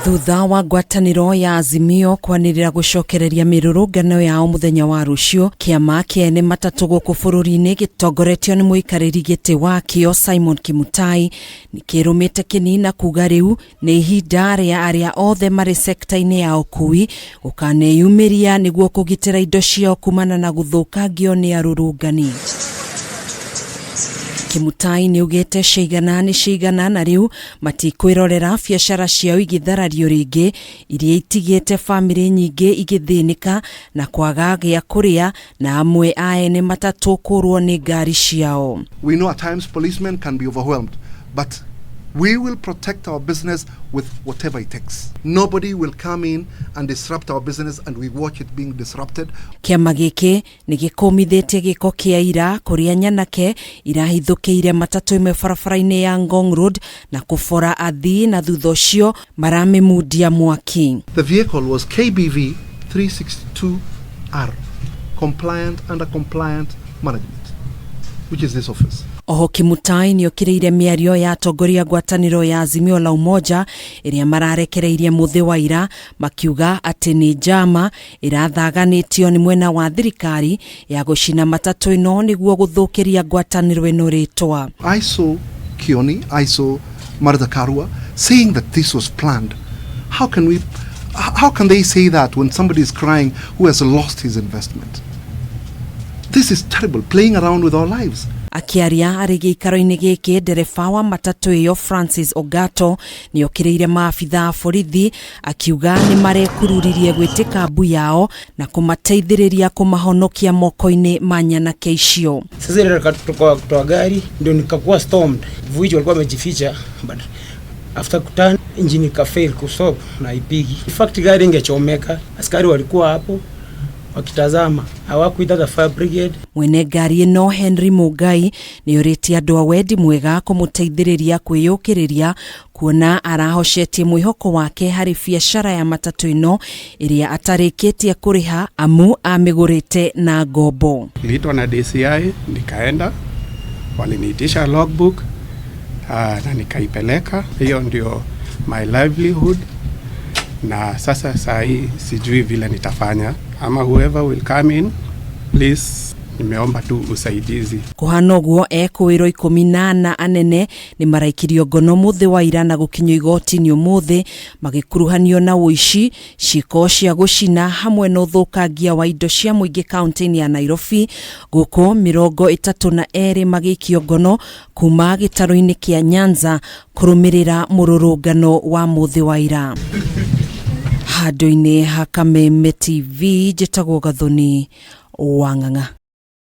Thutha wa ngwatanĩro ya Azimio kwanĩrĩra gũcokereria mĩrũrũngano yao mũthenya wa rũciũ, kĩama kĩene matatũ gũkũ bũrũri-inĩ gĩtongoretio nĩ mũikarĩri gĩtĩ wakĩo Simon Kimutai nĩkĩrũmĩte kĩni na kuga rĩu nĩ ihinda rĩa arĩa othe marĩ sekta-inĩ ya ũkui gũkaneyumĩria nĩguo kũgitĩra indo ciao kumana na gũthũkangio nĩ arũrũngani. Kimutai nĩ augĩte ciaigana nĩ ciaigana na rĩu matikwĩrorera biacara ciao igĩtharario rĩngĩ iria itigĩte bamĩrĩ nyingĩ igĩthĩnĩka na kwaga gĩa kũrĩa na amwe a ene matatũ kũrwo nĩ ngari ciao. We know at times policemen can be overwhelmed, but we will protect our business with whatever it takes. Nobody will come in and disrupt our business, and we watch it being disrupted. Kĩama gĩkĩ nĩ gĩkũmithĩtie gĩko kĩa ira kũrĩa nyanake irahithũkĩire matatũ ĩmwe barabara-inĩ ya Ngong Road na kũbora athii na thutha ũcio maramĩmundia mwaki. The vehicle was KBV 362R, compliant under compliant management, which is this office. Oho Kimutai nĩ okĩrĩire mĩario ya atongoria ngwatanĩro ya Azimio la Umoja ĩrĩa mararekereirie mũthĩ wa ira makiuga atĩ nĩ njama ĩrathaganĩtio nĩ mwena wa thirikari ya gũcina matatũ ĩno nĩguo gũthũkĩria ngwatanĩro ĩno rĩtwa. I saw Kioni, I saw Martha Karua saying that this was planned. How can they say that when somebody is crying who has lost his investment? This is terrible, playing around with our lives. Akĩaria arĩ gĩikaro-inĩ gĩkĩ, ndereba wa matatũ ĩyo Francis Ogato nĩ okĩrĩire maabitha a borithi akiuga nĩ marekururirie gwĩtĩka mbu yao na kũmateithĩrĩria kũmahonokia moko-inĩ ma nyanake icio. Sasa ile kutoa gari ndio nikakuwa stormed. Vuichi walikuwa wamejificha, but after kuturn, engine ikafail kustop na ipigi. In fact, gari ingechomeka. Askari walikuwa hapo wakitazama, hawakuita the fire brigade. Mwene ngari ĩno Henry Mũngai nĩ orĩtie andũ a wendi mwega kũmũteithĩrĩria kwĩyũkĩrĩria kuona arahocetie mwĩhoko wake harĩ biacara ya matatũ ĩno ĩrĩa atarĩkĩtie kũrĩha amu amĩgũrĩte na ngombo. Niliitwa na DCI, nikaenda, waliniitisha logbook na nikaipeleka. Hiyo ndio my livelihood, na sasa saa hii sijui vile nitafanya, ama whoever will come in, please, nimeomba tu usaidizi. Kũhana ũguo, ekũĩrwo 14 anene nĩ maraikirio ngono mũthĩ wa ira na gũkinyio igoti-inĩ ũmũthĩ magĩkuruhanio na ũici, ciĩko cia gũcina hamwe na ũthũkangia wa indo cia mũingĩ kaunti-inĩ ya Nairobi, gũkũ 32 magĩikio ngono kuma gĩtarũ-inĩ kĩa Nyanza kũrũmĩrĩra mũrũrũngano wa mũthĩ wa ira. Handũ-inĩ ha Kameme TV, njĩtagwo Gathoni wa Ng'ang'a.